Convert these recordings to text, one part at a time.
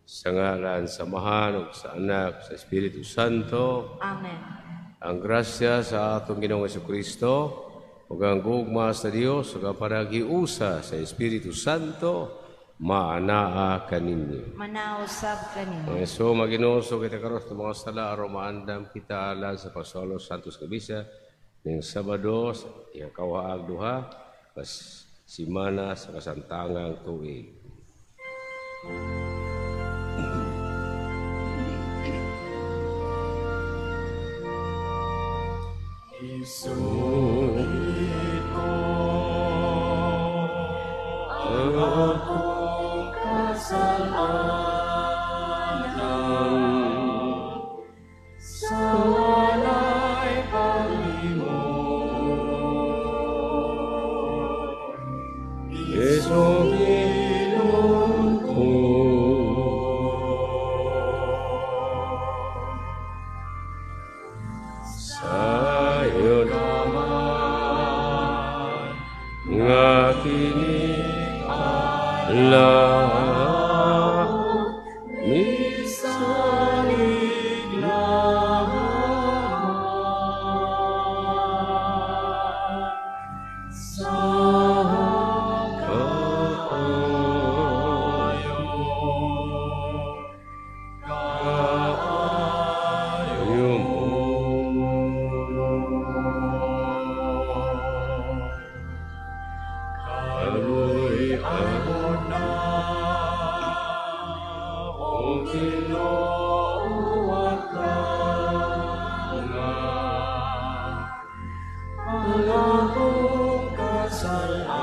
Sa ngalan sa Amahan ug sa Anak sa Espiritu Santo. Amen. Ang grasya sa atong Ginoong Hesukristo ug ang gugma sa Dios ug ang panaghiusa sa Espiritu Santo maanaa kaninyo. Manausab kaninyo. Ang Hesus maginoo kita karon sa mga sala aron maandam kita alang sa pagsolo Santos Kabisa ning Sabado sa ikawaag duha kas simana sa kasantangang tuig. Isugid ko ang akong kasalanan sa walay paglimot. Isugid ko sayon nga kini lahat misalig lamang sa kaayo, kaayo mo. Kaluy ako na, o Ginoo at nga, ang akong kasalanan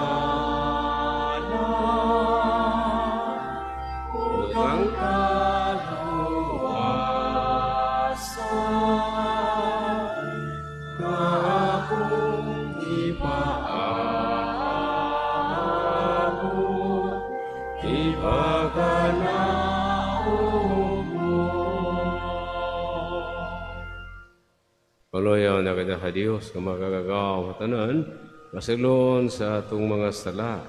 ug ang kaluwasan nga akong ipaabot, ipaganaog mo. Paloyaw na kita ka Dios, nga makagagaw tanan, masilon sa atong mga sala,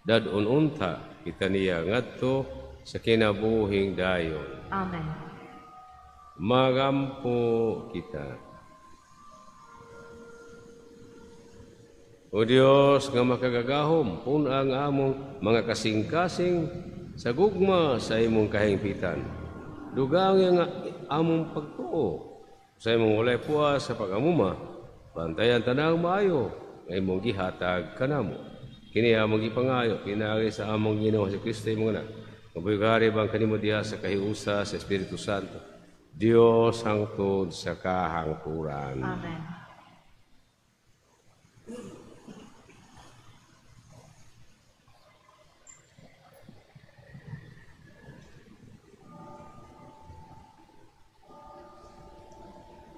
dad-on unta kita niya ngadto sa kinabuhing dayon. Amen. Magampo kita. O Dios nga makagagahom, pun-a ang among mga kasing-kasing sa gugma sa imong kahingpitan. Dugangi ang among pagtuo sa imong walay puwas sa pag-amuma, bantayan tanang maayo nga imong gihatag kanamo. Kini among gipangayo pinaagi sa among Ginoo si Kristo imong anak. Mabuhi bang kanimo diha sa kahiusa sa Espiritu Santo. Dios hangtod sa kahangturan. Amen.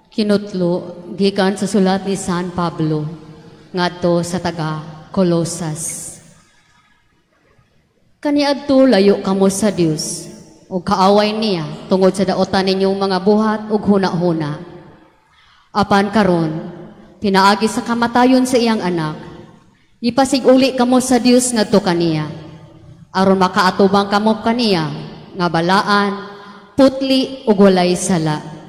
Kinutlo gikan sa sulat ni San Pablo ngadto sa taga Colosas. Kaniadto layo kamo sa Dios ug kaaway niya tungod sa daotan ninyong mga buhat ug hunahuna. Apan karon pinaagi sa kamatayon sa iyang anak, ipasig-uli kamo sa Dios ngadto kaniya, aron makaatubang kamo kaniya nga balaan, putli ug walay sala.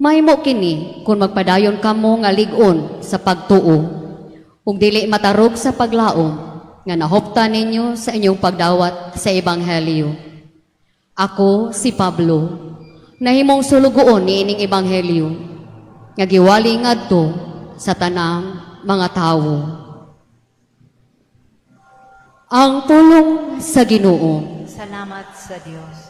Mahimo kini kung magpadayon kamo nga lig-on sa pagtuo ug dili matarog sa paglaom nga nahuptan ninyo sa inyong pagdawat sa ebanghelyo. Ako si Pablo, nahimong sulugoon niining ebanghelyo nga giwali ngadto sa tanang mga tawo. Ang pulong sa Ginoo. Salamat sa Dios.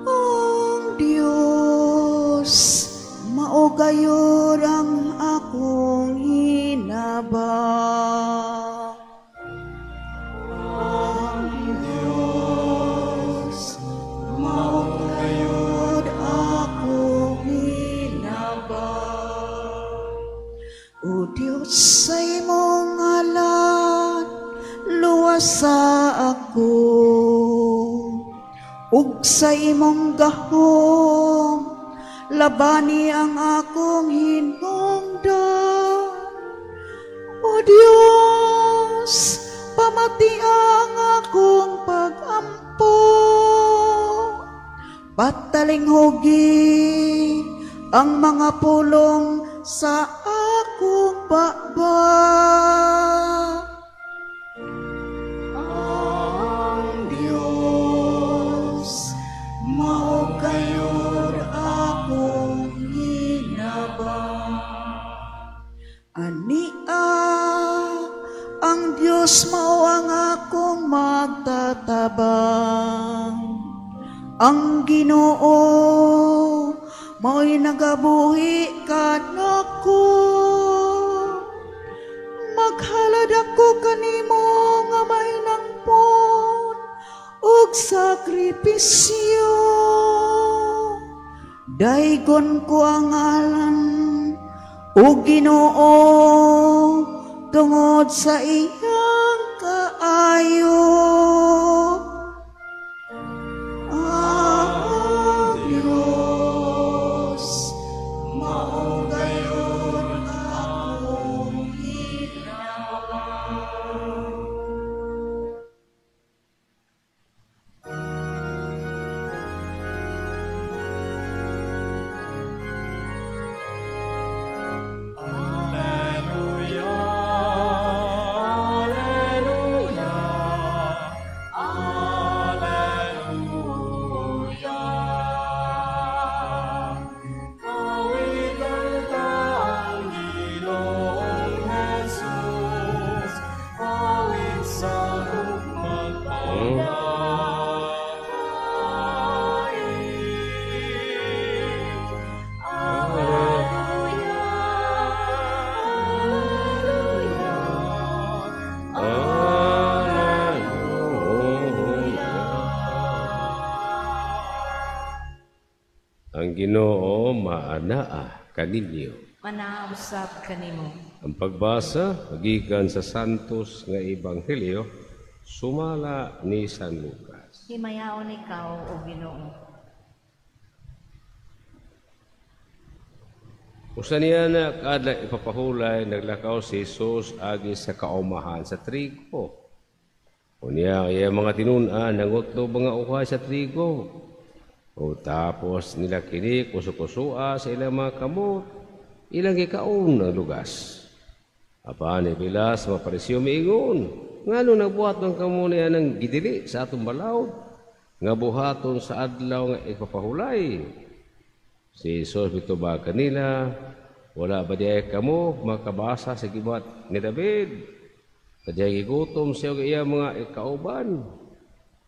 Ang Diyos, mao gayud ang akong hinabang. Ang Diyos, mao gayud akong hinabang. O Diyos, sa imong ngalan, luwasa ako. Ug sa imong gahom, Labani ang akong hinungdan. O Dios, pamatia ang akong pag-ampo. Patalinghugi ang mga pulong sa akong baba. Ang Dios, mao gayud akong hinabang. Ania, ang Dios mao ang akong magtatabang. Ang Ginoo mao'y nagabuhi kanako. Maghalad ako kanimo nga mahinangpon ug sakripisyo. Daygon ko ang ngalan o Ginoo tungod sa iyang kaayo. Ang Dios, mao gayud akong hinabang. Alleluia, Alleluia, Alleluia. Awitan ta ang Ginoong Jesus, awit sa gugmang pagkakait. Alleluia, Alleluia, Alleluia. Ang Ginoo maanaa kaninyo. Manaa usab kanimo. Ang pagbasa gikan sa Santos nga Ebanghelyo sumala ni San Lucas. Himayaon ikaw, o Ginoo. Usa niya na kaadlaw ipapahulay, naglakaw si Jesus agi sa kaumahan sa trigo. Unya iya mga tinun-an nangutlo mga uhay sa trigo. O tapos nila kini kusu-kusua sa ilang mga kamot, ilang gikaon ang lugas. Apan pila sa mga Pariseo miingon, ngano nagbuhat ng kamo niya ng gidili sa atong balaod, nga buhaton sa adlaw nga ipapahulay. Si Jesus mitubag kanila, wala ba diay kamo makabasa sa gibuhat ni David? Kadiyay gigutom siya og iya mga kauban.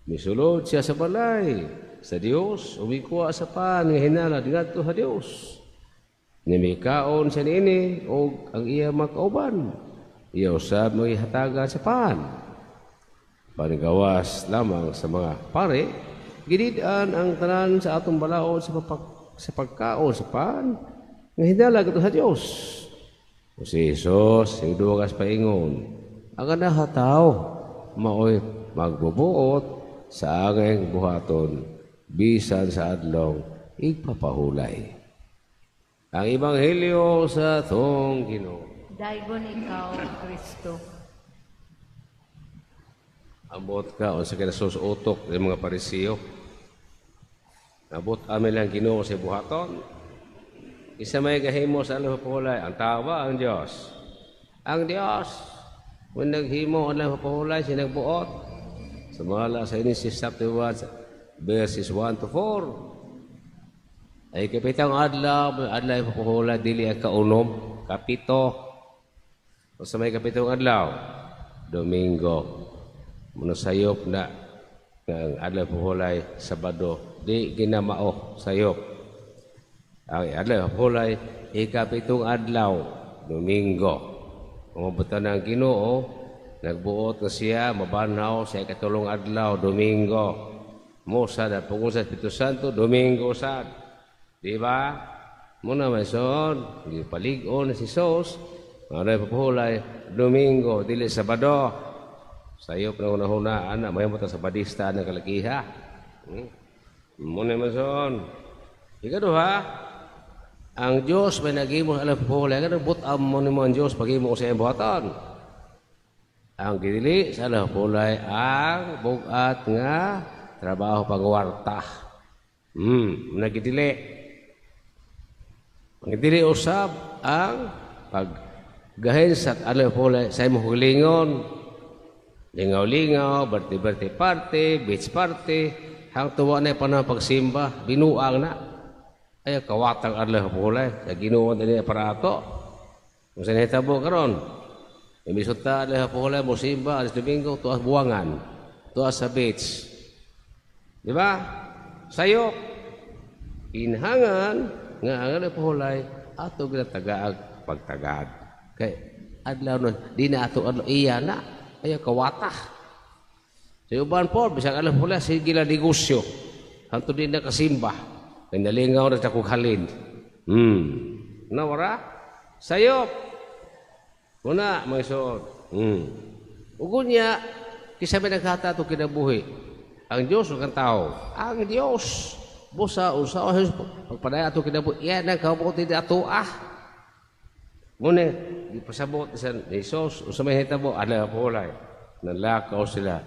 Misulod siya sa balay sa Dios, umikuha sa pan nga hinalad ngadto sa Dios. Nimikaon siya niini og ang iya mga kauban. Iya usab magihatagan sa pan. Panigawas lamang sa mga pare, gidid-an ang tanan sa atong balaod sa pagkaon sa pan nga hinalad ngadto sa Dios. O si Jesus, sing dugas paingon, ang kanahataw maoy magbubuot sa angay buhaton bisan sa adlong igpapahulay. Ang Ebanghelyo sa atong Ginoo. Daygon ikaw, Kristo. Abot ka unsa kay nasusuotok ng mga Pariseo. Abot amin lang Ginoo sa buhaton. Isa may gahimo sa adlaw pahulay, ang tawa ang Dios. Ang Dios kung naghimo ang adlaw pahulay, siya nagbuot. Sumala sa Genesis chapter 1 verses 1 to 4. Ay kapitang adlaw, adlaw pahulay dili ang kaunom, kapito. O sa may kapitong adlaw, Domingo. Muna sayop na ang adlaw pahulay Sabado, di ginamao sayop. Ang adlaw pahulay ikapitong adlaw, Domingo. Umubutan ng Ginoo, nagbuot na siya, mabanhaw sa ikatulong adlaw, Domingo. Musa na pungkol sa Espiritu Santo, Domingo sad. Di ba? Muna may son, gipalig-on si Sos, ano papuhulay, Domingo, dili Sabado. Sayop na una-una, anak, may mo ta sa badista ng kalakiha. Muna may son. Ikaduha, Ang Diyos may naghimo sa adlaw pulay, ganun butam mo nimo ang Diyos paghimo sa iyang buhaton. Ang gidili sa adlaw pulay ang bugat nga trabaho pagwarta. Nagidili. Ang dili usab ang paggahin sa adlaw pulay sa imong kaugalingon. Lingaw-lingaw, birthday-birthday party, beach party, hang tuwa na panahon pagsimba, binuang na. Ay, kawatang adlaw pulay sa Ginoo dinhi para ato. Kung sa nahitabo karon, imbis ta adlaw pulay mo simba alas Domingo tuas buwangan, tuas sa beach. Di ba? Sayo inhangan nga ang adlaw pulay ato ginatagaag pagtagad. Kay adlaw nun, di na ato adlaw iya na ay kawata. Sa uban po, bisag adlaw pulay sige lang negosyo. Hangtod di na kasimba. Kanalingaw na sa kong halin. Nawara? Sayop. Una, mga isuod. Ugon niya, kisa may naghata ito kinabuhi. Ang Diyos o kang tao. Ang Diyos. Busa, usa, o Jesus, pagpadaya ato kinabuhi. Yan ang kabuti di ato ah. Muna, ipasabot sa Jesus, usa may hitabo, adlaw pulay. Nanlakaw sila,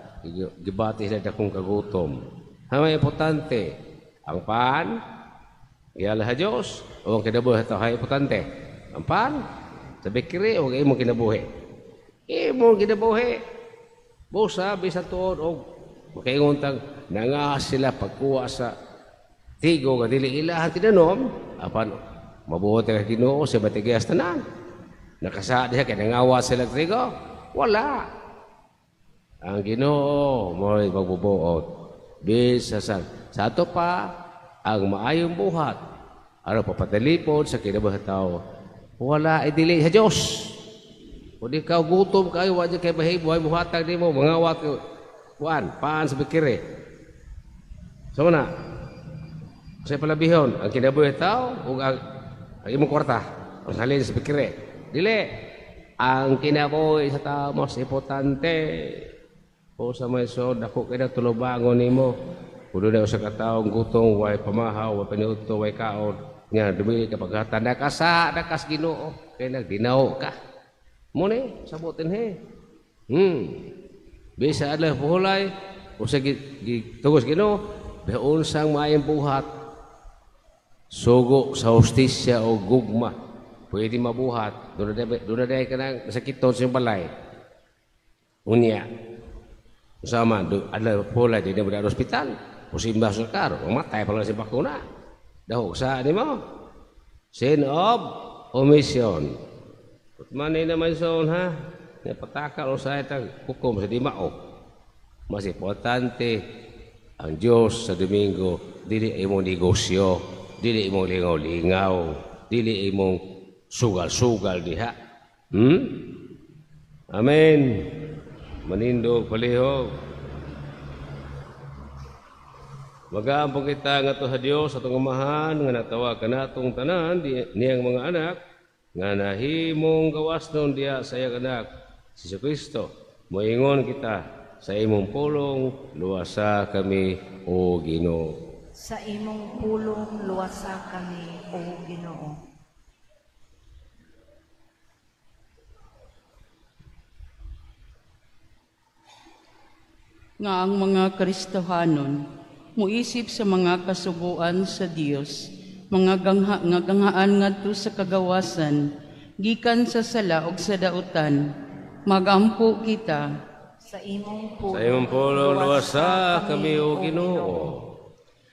gibati sila dakong kagutom. Hamay importante, ang paan, iyala sa Diyos, o ang kinabuhi ito, hay importante. Ang paan, sa bikiri, o ang imong kinabuhi. Imong kinabuhi. Busa, bisan tuod, o makaingon tang, nanga sila pagkuha sa tigo, nga dili ilahan tinanom, apan, mabuhat ka Ginoo sa batigayas tanan. Nakasaad siya, kaya nangawa sila trigo. Wala. Ang Ginoo mo'y magbubuot. Bisa sa ato pa, ang maayong buhat, aron papatalipod sa kinabuhi sa tao, wala idili sa Diyos. Kung ikaw gutom kayo, wala kay mahimo, ay muhatag nimo, mangawat kuan, paan sa bikiri. So na, sa palabihon, ang kinabuhi sa tao, ug ang imong kwarta, ang salin sa bikiri. Dili, ang kinabuhi sa tao mas importante. O sa may so, dako kay tulubangon nimo. Kuno na usa ka tawo gutong, way pamahaw, way paniudto, way kaon. Nga dumili ka paghata, nakasa, nakas Ginoo, kay nagdinaw ka. Muna, sabutin he. Bisa adlaw pulay, usa gitugos Ginoo, unsang maayong buhat. Sugo sa hustisya o gugma. Pwede mabuhat. Doon na dahil ka nang nasakiton sa iyong balay. Unya. Sama, adlaw pulay, di na mo na ospital. Pusimba sa karo, mamatay pala si bakuna. Dahog sa ni mo. Sin of omission. Manay naman son ha. Napatakal o sa itang hukom sa di mao. Mas importante ang Diyos sa Domingo, dili imong negosyo, dili imong lingaw-lingaw, dili imong sugal-sugal diha. Amen. Manindog palihog. Magaampo kita ngadto sa Dios atong Amahan nga natawag kanatong tanan niyang mga anak nga nahimong gawasnon diha sa iyang anak si Jesucristo. Moingon kita sa imong pulong luwasa kami o Ginoo. Sa imong pulong luwasa kami o Ginoo. Nga ang mga Kristohanon muisip sa mga kasuguan sa Dios, mga nga ganghaan ngadto sa kagawasan, gikan sa sala ug sa dautan, magampo kita. Sa imong pulong, sa imong pulong luwasa kami o Ginoo.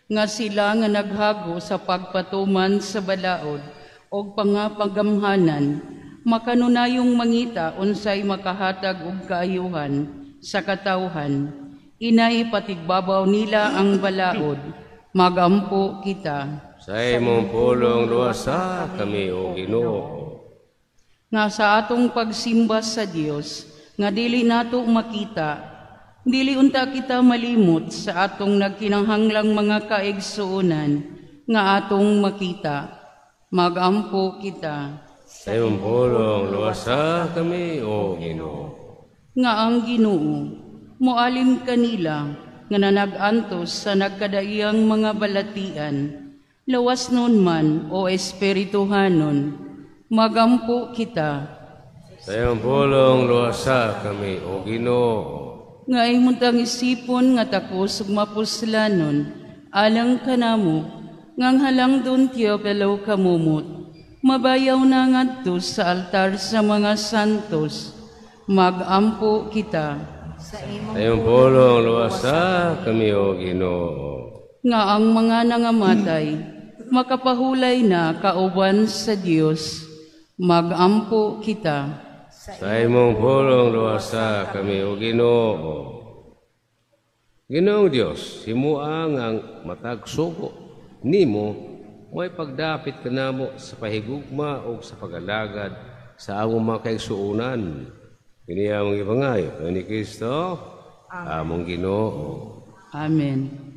Nga sila nga naghago sa pagpatuman sa balaod og pangapagamhanan, makanunayong mangita unsay makahatag og kaayuhan sa katawhan. Inay patigbabaw nila ang balaod, magampo kita. Sa imong pulong luwasa kami o Ginoo. Nga sa atong pagsimba sa Dios, nga dili nato makita, dili unta kita malimot sa atong nagkinahanglang mga kaigsuonan nga atong makita, magampo kita. Sa imong pulong luwasa kami o Ginoo. Nga ang Ginoo moalim kanila nga nanag-antos sa nagkadaiyang mga balatian, Lawas nun man o espirituhanon, magampo kita. Sa iyong pulong, luwasa kami, O Ginoo. Nga imong tang isipon nga takos ug mapuslanon, alang kanamo, ngang halang dun Teofilo kamumot, mabayaw na ngadto sa altar sa mga santos, magampo kita. Sa Sa iyong pulong, luwasa kami, O Ginoo. Nga ang mga nangamatay, makapahulay na kauban sa Dios, magampo kita. Sa imong pulong, luwasa kami, O Ginoo. Ginoong Dios, himua nga ang matag sugo nimo may pagdapit kanamo sa pahigugma o sa pag-alagad sa among mga kaigsuonan. Kini among gipangayo ni Kristo, among Ginoo. Amen.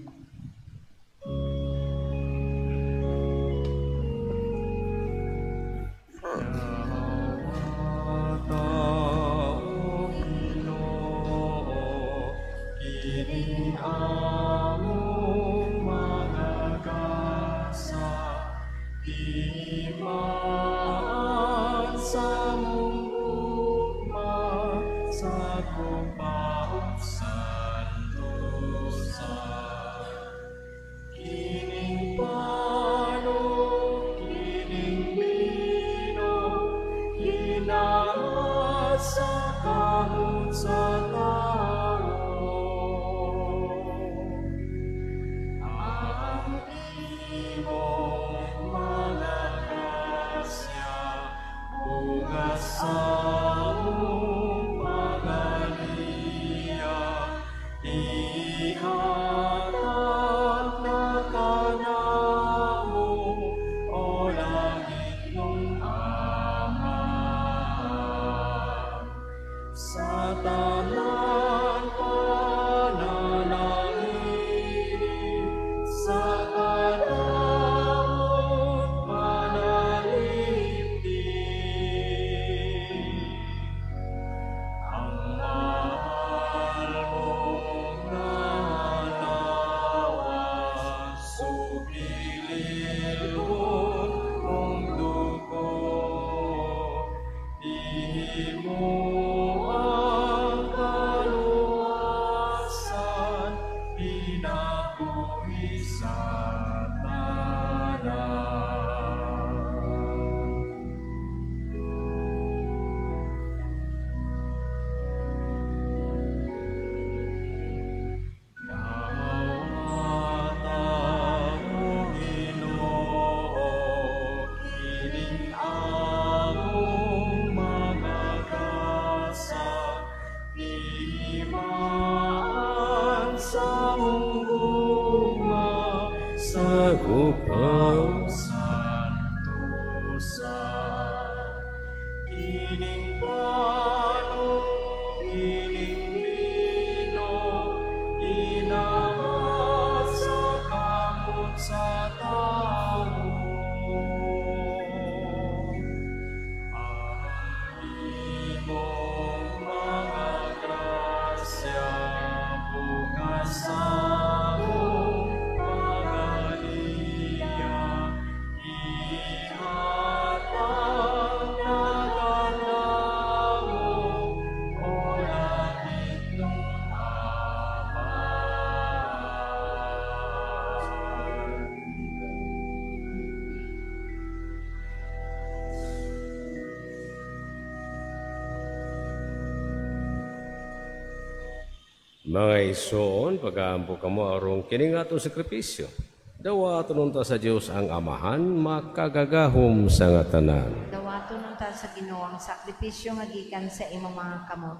Mga isuon, pag-aampo kamo aron kini nga atong sakripisyo. Dawaton unta sa Dios ang Amahan, makagagahom sa nga tanan. Dawaton unta sa Ginoo ang sakripisyo nga gikan sa imong mga kamot,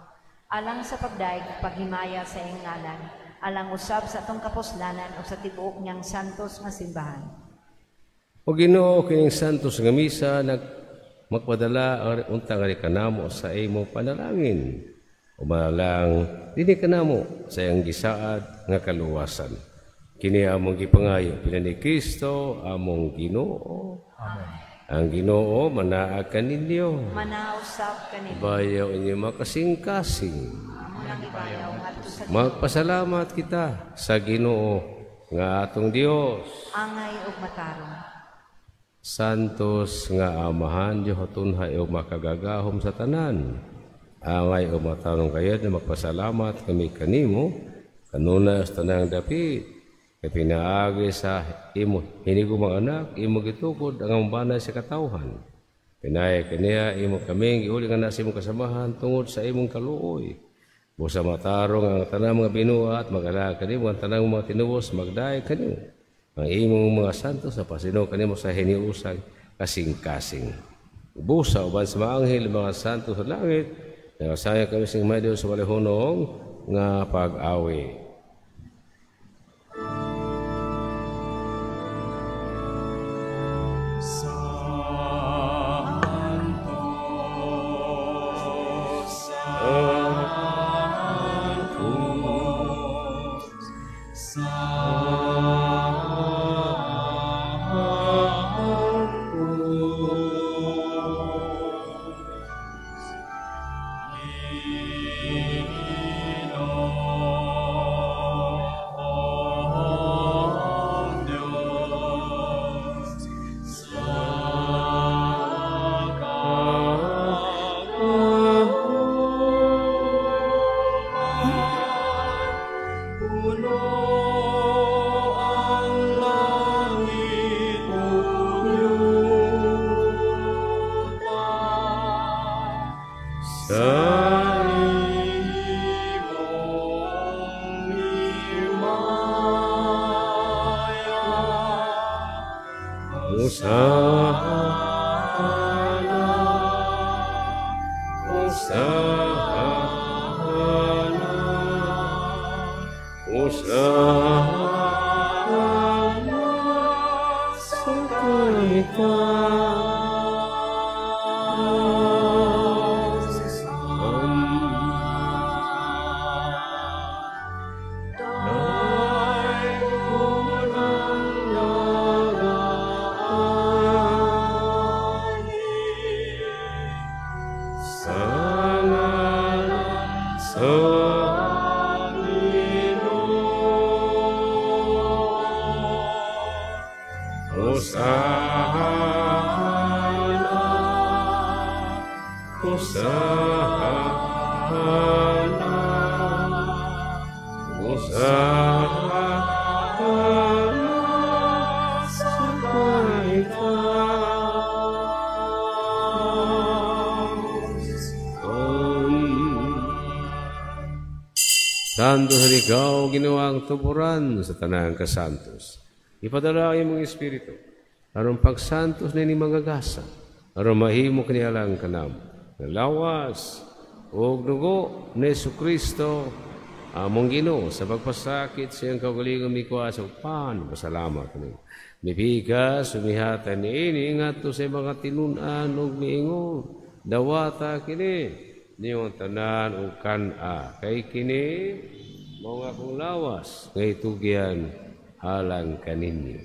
alang sa pagdayeg ug paghimaya sa iyang ngalan, alang usab sa atong kapuslanan ug sa tibuok niyang santos nga simbahan. O Ginoo, kining santos nga misa nag magpadala unta nga kanamo sa imong panalangin. Umalang dinhi kanamo sa iyang gisaad nga kaluwasan. Kini among gipangayo pina ni Kristo among Ginoo. Amen. Ang Ginoo manaa kaninyo. Manausap kaninyo. Bayaw inyo makasingkasing. Magpasalamat kita sa Ginoo nga atong Dios. Angay ug matarong. Santos nga Amahan, Dios tunhay ug makagagahom sa tanan. Angay ug matarong kayod na magpasalamat kami kanimo kanunay sa tanang dapit. Kay pinaagi sa imo hinigumang anak, imo gitukod ang among banay sa katawhan. Pinay kaniya imo kaming giuli nga na sa imong kasamahan tungod sa imong kaluoy. Busa matarong ang tanang mga binuhat, mag-alaga kanimo ang tanang mga tinuos, magdayeg kanimo ang imong mga santo sa pasino kanimo sa hiniusang kasing-kasing. Busa uban sa mga anghel, mga santo sa langit, nagasaya kami sing may Dios sa walihunong nga pag-awi. Santo sa ikaw, Ginoo ang tuburan sa tanang kasantos. Ipadala ang imong espiritu aron pagsantos nini mga gasa, aron mahimo kanialang kanamo. Lawas ug dugo ni Jesucristo among Ginoo sa pagpasakit sa iyang kaugalingong mikuha sa upan. Pasalamat kami. Mipikas, sumihatan niini ngadto sa mga tinun-an ug miingon, dawata kini niyong tanan ug kan-a, kay kini mao nga akong lawas nga itugyan alang kaninyo.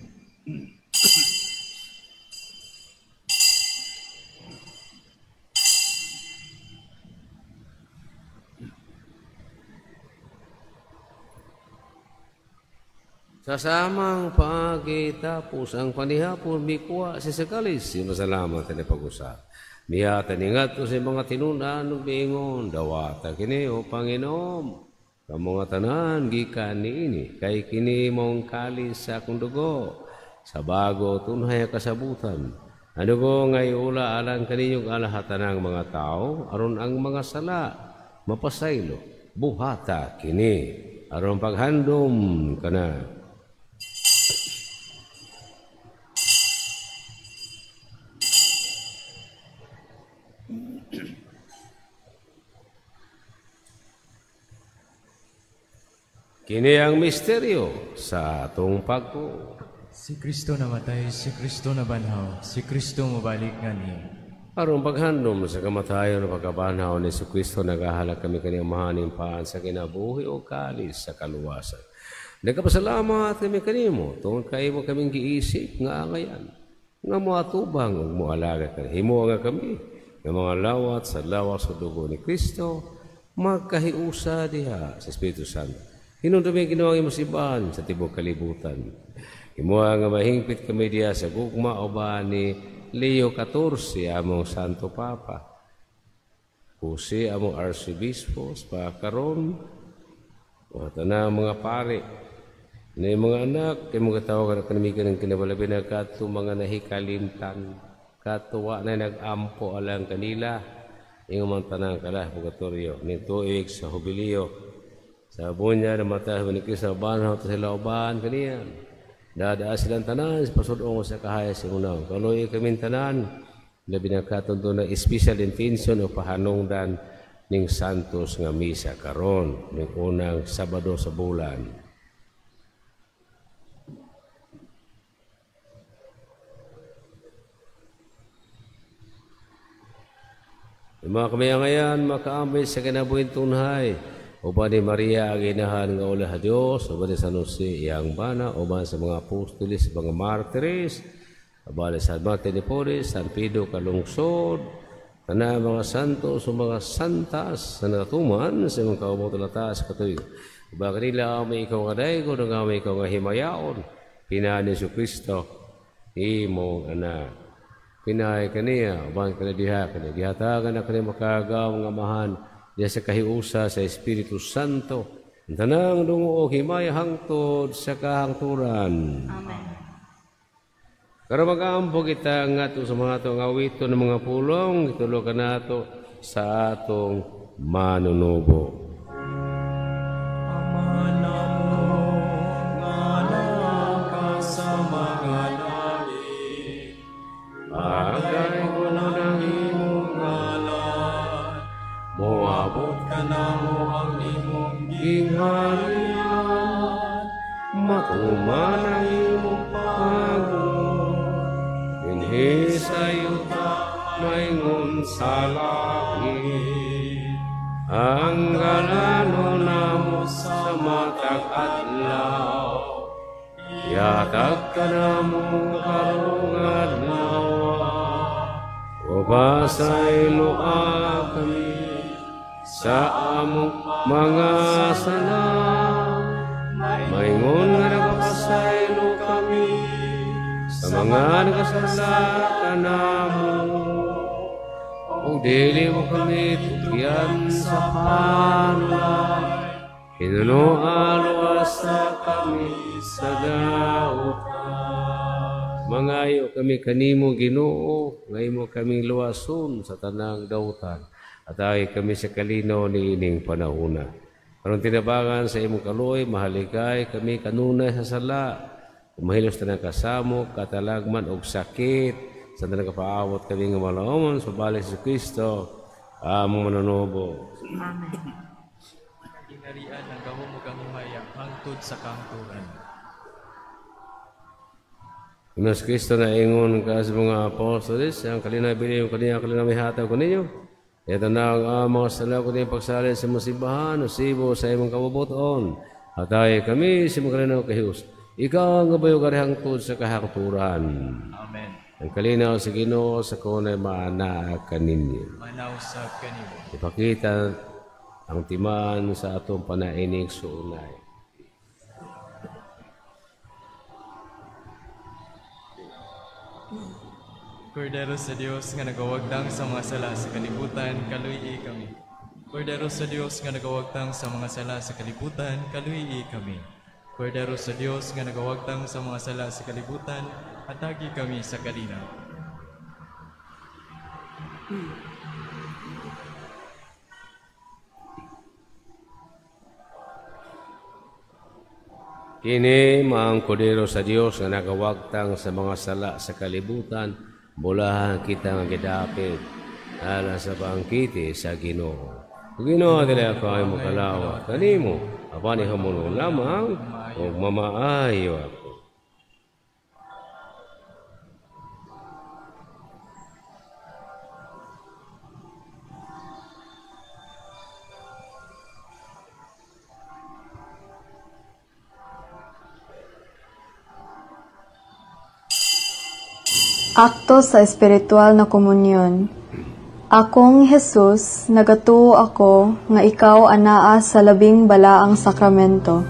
Sa samang pagitapos ang panihapon, mikuha si Sakalis, si masalamat na pag-usap. Mihatan ingat sa mga tinunan ug miingon, dawata kini o Panginoon, kamo nga tanan gikan niini, kay kini mong kalis sa akong dugo, sa bago tunhay kasabutan. Ang dugo nga iula alang kaninyong alahatanang mga tao, aron ang mga sala mapasaylo, buhata kini, aron paghandom kana. Kini ang misteryo sa atong pagtuo. Si Kristo namatay, si Kristo nabanhaw, si Kristo mobalik ngani. Aron paghandom sa kamatayon o pagkabanhaw ni Jesucristo, nagahalak kami kaniyang mahaning paan sa kinabuhi o kalis sa kaluwasan. Nagpasalamat kami kanimo tungod kay imo kaming giisip nga angayan, nga moatubang ug moalaga kani. Himo nga kami nga mga lawat sa lawas sa dugo ni Kristo, magkahiusa diha sa Espiritu Santo. Hinumdumi Ginoo ang imong simbahan sa tibuok kalibutan. Himoa nga mahingpit kami diha sa gugma uban ni Leo XIV among Santo Papa. Jose among Archibispo pa karon o tanang mga pare ni mga anak kay mga tawo kanamigan ng kinabalabi na kadto mga nahikalimtan katuwa na nag-ampo alang kanila ingon man tanang kalah purgatorio ni tuig sa Hubilyo sa bunya na mata ni Kristo banhaw ta sila uban kaniya dadaa silang tanan sa pasud-ong sa kahaya sa unang kaluoy kaming tanan labi na katong na special intention o pahanungdan ning Santos nga misa karon ning unang Sabado sa bulan. Mga kamayangayan, makaambit sa kinabuhing tunhay, uban ni Maria ang inahan nga ulah Dios, uban ni San Jose iyang bana, uban sa mga apostoles, mga martires, uban ni San Martin de Porres, San Pedro Kalungsod, tanang mga santos o mga santas na natuman sa mga kaubot na taas katuig. Uban kanila may ikaw nga daygon, nga may ikaw nga himayaon, pinaan ni Jesucristo, imong anak. Pinahay kaniya, uban ka na diha, kaniya gihatagan na kaniya makagaw nga amahan, diha sa kahiusa sa Espiritu Santo. Ang tanang dungo himaya hangtod sa kahangturan. Amen. Karon mag-aampo kita ngadto sa mga atong awito ng mga pulong, itulo kanato sa atong manunubo. Ama namo nga naa ka sa mga langit, Agay ko ng imong ngalan, moabot kanamo ang imong gingharian, matuman ang imong pagbuot, dinhi sa yuta maingon sa langit. Ang galano namo sa matag adlaw, yatag kanamo karong adlaw, upasayloa kami sa among mga sala, maingon nga nagpasaylo kami sa mga nagkasala kanamo, ug dili mo kami tugyan sa panulay, hinunoa luwasa kami sa dautan. Mangayo kami kanimo Ginoo, nga imo kaming luwason sa tanang dautan, at ay kami sa kalinaw niining panahona. Aron tinabangan sa imong kaluoy, mahaligay kami kanunay sa sala, mahilos tanang kasamo, katalagman og sakit, sa tanang kapaawat kami nga malaomon sa balik sa Kristo, among manunubo. Amen. Gingharian ang gahom ug ang himaya hangtod sa kahangturan. Ginoong Kristo na ingon ka sa mga apostoles, ang kalinaw bilin kaniya kalinaw mihatag ko ninyo. Ito na ang mga sala ko din pagsalin sa mga simbahan, o sibo sa imong kabubuton. At ay kami sa mga kalinaw kahiyos. Ikaw ang gabayo karihangtod sa kahangturan. Amen. Ang kalinaw sa Ginoo sa kunay maanaa kaninyo. Manaw sa kanimo. Ipakita ang timaan sa atong panainig suunay. Kordero sa Dios nga nagawagtang sa mga sala sa kalibutan, kaluy-i kami. Kordero sa Dios nga nagawagtang sa mga sala sa kalibutan, kaluy-i kami. Kordero sa Dios nga nagawagtang sa mga sala sa kalibutan, atagi kami sa kalinaw. Kini maang kordero sa Dios nga nagawagtang sa mga sala sa kalibutan, bulahan kita nga gidapit alang sa bangkite sa Ginoo. Ginoo dili ako ay makalawa kanimo, apan ihamuno lamang ug mamaayo ako. Akto sa espiritual na komunyon. Akong Jesus, nagatuo ako nga ikaw anaa sa labing balaang sakramento.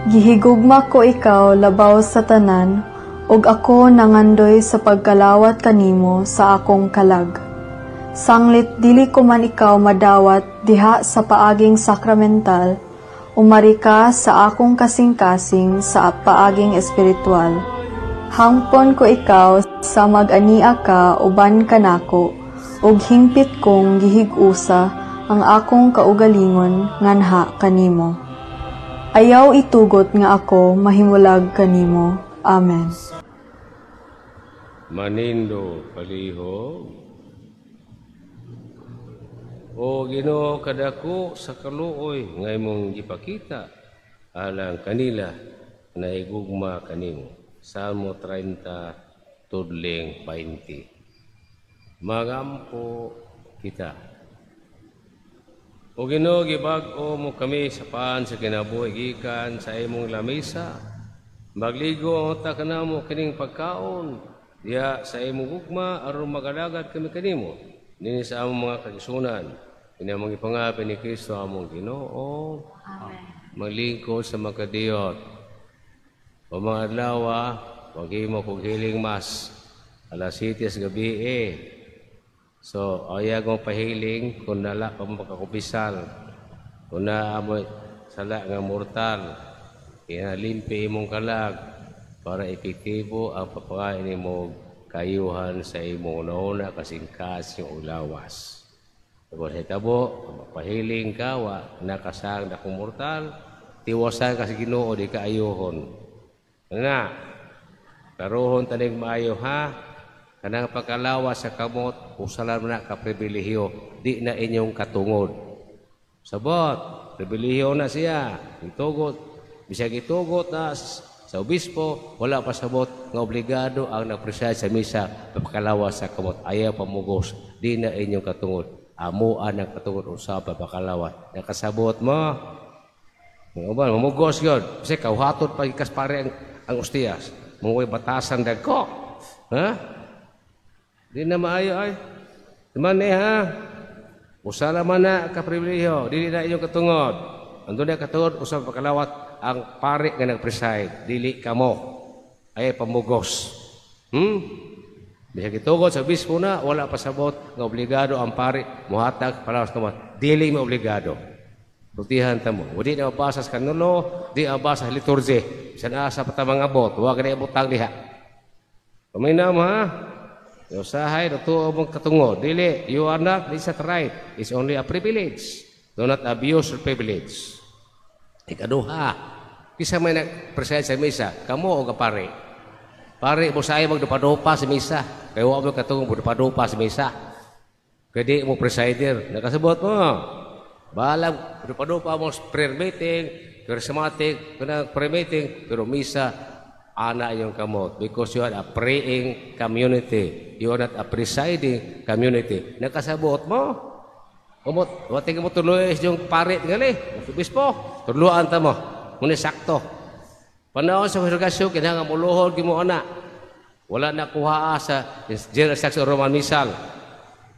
Gihigugma ko ikaw labaw sa tanan, ug ako nangandoy sa pagkalawat kanimo sa akong kalag. Sanglit dili ko man ikaw madawat diha sa paaging sakramental, umari ka sa akong kasing-kasing sa paaging espiritual. Hangpon ko ikaw sa mag-ania ka uban kanako, ug hingpit kong gihig-usa ang akong kaugalingon nganha kanimo. Ayaw itugot nga ako mahimulag kanimo. Amen. Manindo palihog. O Ginoo, kadako sa kaluoy nga imong gipakita alang kanila na igugma kanimo. Salmo 30 tudling 20. Magampo kita. O Ginoo, gibag-o mo kami sa paan sa kinabuhi gikan sa imong lamisa. Magligo ang utak kanamo kining pagkaon diha sa imong gugma aron magalagad kami kanimo dinhi sa among mga kaigsuonan. Kini among gipangapi ni Kristo among Ginoo. Amen. Maglingkod sa makadiyot. O mga adlaw, maghimo kog healing mass alas 7 sa gabi eh. So, ayaw kong pahiling kung nala pa mo makakumpisal. Kung naa mo sala nga mortal, kinalimpi imong kalag para epektibo ang papangain nimo kayuhan sa imong una kasingkasing ug lawas. Kung sa itabo, pahiling ka, wa nakasang na kung mortal, tiwasan ka sa Ginoo, di ka ayuhon. Nga, karuhon taning maayo ha, kanang pagkalawas sa kamot, usalan mo na ka pribilehyo, di na inyong katungod. Sabot, pribilehyo na siya, itugot, bisag itugot na sa obispo, wala pa sabot nga obligado ang nagpreside sa misa pagkalawas sa kamot. Ayaw pamugos, di na inyong katungod. Amuan ang katungod usab pagkalawas. Nakasabot mo, mga uban, mamugos yun. Kasi kauhatod pa ikas pare ang ustiyas. Mungoy batasan dagko. Ha? Di na maayo ay. Duman eh ha. Usala man na kapribilehyo. Dili na inyong katungod. Andun na katungod, usab pagkalawat ang pare nga nag-preside. Dili kamo. Ay pamugos. Bisag gitugod sa obispo na, wala pa sabot nga obligado ang pare muhatag palawas kamot. Dili mo obligado. Rutihan ta mo. Di na mabasa sa kanulo, di mabasa sa liturgy. Bisan asa pa ta mangabot, wa ka na ibutang diha. Paminaw mo ha. Usahay, natuo mong katungod. Dili, you are not, this is not right. It's only a privilege. Do not abuse your privilege. Ikaduha, kisa may nag-preside sa misa, kamo o kapare. Pare mo sa ay magdupa-dupa sa misa. Kaya wa mo katungod magdupa-dupa sa misa. Kaya di mo presider. Nakasabot mo. Balag, dupa-dupa mo prayer meeting, charismatic, kanang prayer meeting, pero misa, ana inyong kamot. Because you are a praying community. You are not a presiding community. Nakasabot mo. Umot, wating mo tuloy yung pare tingali. Obispo, tuluan ta mo. Muna sakto. Panahon sa kongregasyon, kinahanglan muluhod gimo ana. Wala na kuha sa General Saxo Roman Missal.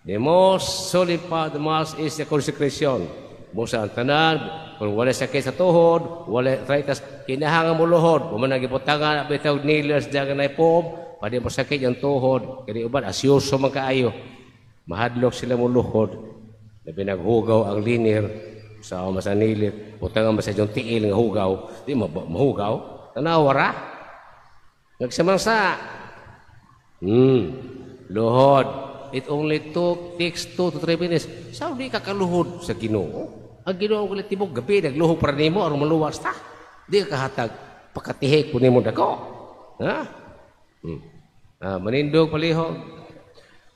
The most solid part of the Mass is the consecration. Musa ang tanan, kung wala sakit sa tuhod, wala arthritis, kinahanglan muluhod. Kung man nagibutangan, bitaw nilas diyan na ipom, pwede mo sakit yung tuhod. Kaya uban, asyoso man kaayo. Mahadlok sila muluhod. Labi naghugaw ang linir, sa masanilit, butangan mo sa yung tiil nga hugaw, di mahugaw. Tanawa ra. Nagsamangsa. Luhod. It only takes 2 to 3 minutes. Sao di ka kaluhod sa Ginoo? Ang Ginoo kulit tibok gabi nagluhod para nimo aron maluwas ta. Di ka kahatag pakatihik po nimo dako. Ha? Manindog palihog.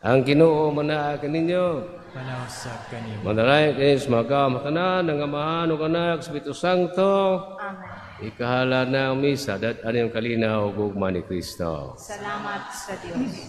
Ang Ginoo manaa kaninyo. Manausap kanimo. Manalangin kini sa mga matanan ng Amahan ug Anak, Espiritu Santo. Amen. Ikahala na ang misa, dad-an ang kalinaw ug gugma ni Kristo. Salamat sa Dios.